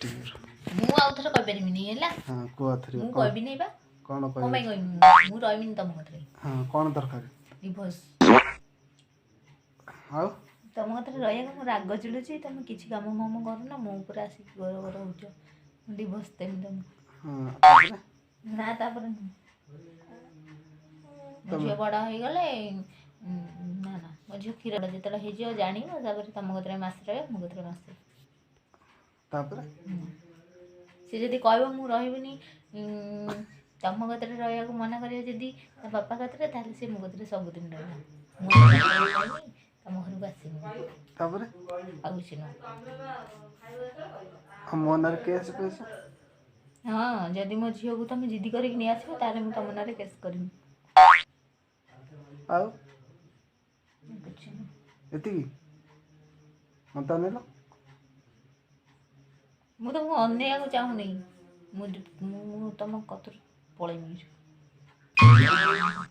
ଟିକେ। ମୁଁ ଆଉ ଥରେ କହିପାରିବିନି ହେଲା। ହଁ, କୁହ ଏଥର। ମୁଁ କ'ଣ କହିବିନି ବା। କ'ଣ କଣ କହିବ? ପାଇଁ କହିବି? ମୁଁ ରହିବିନି ତମ କତିରେ। ହଁ, କ'ଣ ଦରକାର? ଡିଭୋର୍ସ। ଆଉ ତମ କତିରେ ରହିବାକୁ ମୁଁ ରାଗ ଚିଡୁଛି। ତମେ କିଛି କାମ ଫାମ କରୁନ, ମୋ ଉପରେ ଆସିକି ଗର ଗର ହଉଛ। ମୁଁ ଡିଭୋର୍ସ ଦେବି ତମକୁ। ହଁ, ତାପରେ? ନା, ତାପରେ ନୁହେଁ। ମୋ ଝିଅ ବଡ଼ ହେଇଗଲେ, ନା ନା, ମୋ ଝିଅ କ୍ଷୀର ଯେତେବେଳେ ହେଇଯିବ ଜାଣିବ, ତାପରେ ତମ କତିରେ ମାସେ ରହିବ, ମୋ କତିରେ ମାସେ। ତାପରେ? ସେ ଯଦି କହିବ ମୁଁ ରହିବିନି, ତମ କତିରେ ରହିବାକୁ ମନା କରିବ ଯଦି ତା ବାପା କତିରେ, ତାହେଲେ ସେ ମୋ କତିରେ ସବୁଦିନ ରହିବ। ମୁଁ ତା ବାପାକୁ କହିବି ତମ ଘରକୁ ଆସିବିନି। ତାପରେ? ଆଉ କିଛି ନୁହଁ। ଆଉ ମୋ ନାଁରେ କେସ୍ ଫେସ୍? ହଁ, ଯଦି ମୋ ଝିଅକୁ ତମେ ଜିଦି କରିକି ନେଇ ଆସିବ, ତାହେଲେ ମୁଁ ତମ ନାଁରେ କେସ୍ କରିବି। ଆଉ କିଛି ନୁହଁ। ଏତିକି ମତେ ଅନେଇଲ। ମୁଁ ତମକୁ ଅନେଇବାକୁ ଚାହୁଁନି। ମୁଁ ମୁଁ ତମ କତିରୁ ପଳେଇବି।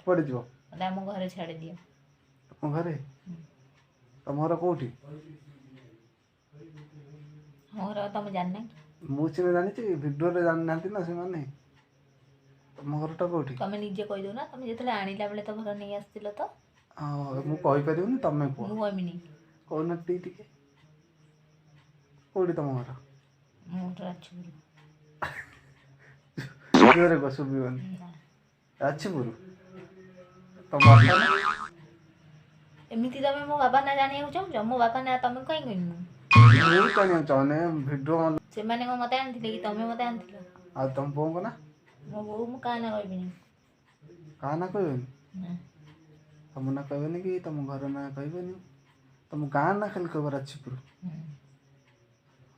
କୁଆଡ଼େ ଯିବ? ମତେ ଆମ ଘରେ ଛାଡ଼ିଦିଅ। ତମ ଘରେ? ତମ ଘର କୋଉଠି? ଆମ ଘର ତମେ ଜାଣିନ କି? ମୁଁ ସିନା ଜାଣିଛି, ଭିଡ଼ିଓରେ ଜାଣିନାହାନ୍ତି ନା ସେମାନେ। ତମ ଘରଟା କୋଉଠି? ତମେ ନିଜେ କହିଦଉ ନା, ତମେ ଯେତେବେଳେ ଆଣିଲା ବେଳେ ତ ଘର ନେଇ ଆସିଥିଲ ତ। ହଁ, ମୁଁ କହିପାରିବିନି, ତମେ କୁହ। ମୁଁ କହିବିନି। କହୁନ ଟିକେ ଟିକେ, କୋଉଠି ତମ ଘର? ମୁଁ ରାଜପୁର। ଜୋରେ କୁହ, ଶୁଭିବନି। ନା। ରାଜପୁର। ତମ ବାପା ନା? ଏମିତି ତମେ ମୋ ବାପା ନା ଜାଣିବାକୁ ଚାହୁଁଛ? ମୋ ବାପା ନା ତମେ କାହିଁ କହିବି ମୁଁ? ମୁଁ ଜାଣିବାକୁ ଚାହୁଁନି, ଭିଡ଼ିଓ। ସେମାନେ କଣ ମତେ ଆଣିଥିଲେ କି? ତମେ ମତେ ଆଣିଥିଲ। ଆଉ ତମ ବୋଉଙ୍କ ନା? ମୋ ବୋଉ, ମୁଁ କାହା ନା କହିବିନି। କାହା ନା କହିବେନି? ନା। ତମ ନାଁ କହିବେନି କି ତମ ଘର ନାଁ କହିବେନି? ତମ ଗାଁ ନାଁ ଖାଲି କହିବ, ରାଜପୁର।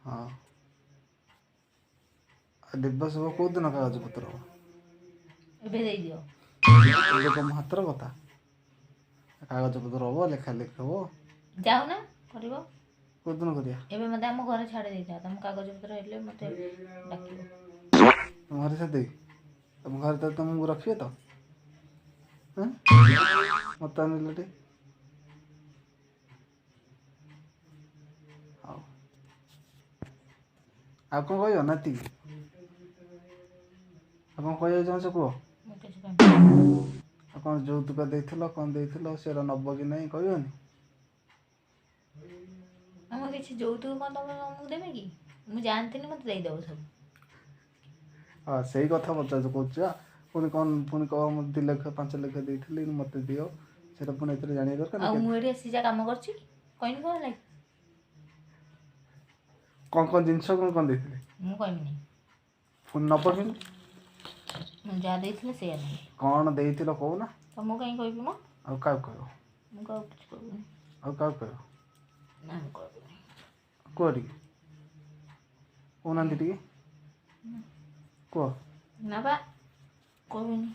ହଁ, ଆଉ ଦିବସ ହବ କୋଉ ଦିନ କାଗଜ ପତ୍ର ହବ? ଏବେ ଦେଇଦିଅ। ଏବେ ତମ ହାତର କଥା? କାଗଜ ପତ୍ର ହବ, ଲେଖା ଲେଖି ହବ। ଯାଉନା କରିବ। କୋଉ ଦିନ କରିବା? ଏବେ ମତେ ଆମ ଘରେ ଛାଡ଼ି ଦେଇଥାଅ। ତମ କାଗଜ ପତ୍ର ହେଲେ ମତେ ଡାକିବ। ତମ ଘରେ ଛାଡ଼ିଦେବି? ତମ ଘରେ ତ ତମକୁ ରଖିବେ ତ? ହଁ, ମତେ ଆଣିଲ ଟିକେ। ହଉ, ଆଉ କ'ଣ କହିବ ନାତି? ଆଉ କ'ଣ କହିବାକୁ ଚାହୁଁଛ କୁହ। ମୁଁ କିଛି କହିବିନି। ଆଉ କ'ଣ ଯୌତୁକ ଦେଇଥିଲ, କ'ଣ ଦେଇଥିଲ, ସେଟା ନବ କି ନାହିଁ କହିବନି? ଆମ କିଛି ଯୌତୁକ କ'ଣ ତମେ ଆମକୁ ଦେବେ କି? ମୁଁ ଜାଣିଥିଲି ମତେ ଦେଇଦେବ ସବୁ। ହଁ, ସେଇ କଥା ପଚାରୁଛୁ, କହୁଛୁ ବା। ପୁଣି କ'ଣ, ପୁଣି କହ ମୁଁ 2 ଲକ୍ଷ 5 ଲକ୍ଷ ଦେଇଥିଲି, ମୋତେ ଦିଅ, ସେଇଟା ପୁଣି ଏଥିରେ ଜାଣିବା ଦରକାର ଆଉ ନା। ମୁଁ ଏଠି ଆସି ଯା କାମ କରୁଛି, କହିନି କ'ଣ ହେଲା କି? କ'ଣ କ'ଣ ଜିନିଷ କ'ଣ କ'ଣ ଦେଇଥିଲେ? ମୁଁ କହିବିନି। ପୁଣି ନବ କେମିତି? ମୁଁ ଯାହା ଦେଇଥିଲେ ସେଇଆ ନେବି। କ'ଣ ଦେଇଥିଲ କହୁନା। ତମକୁ କାହିଁ କହିବି ମୁଁ? ଆଉ କାହାକୁ କହିବ? ମୁଁ କାହାକୁ କିଛି କହିବିନି। ଆଉ କାହାକୁ କହିବ? ନା, ମୁଁ କହିବିନି। କୁହ ଟିକେ, କହୁନାହାନ୍ତି ଟିକେ, କୁହ। ନା ବା, କହିବିନି।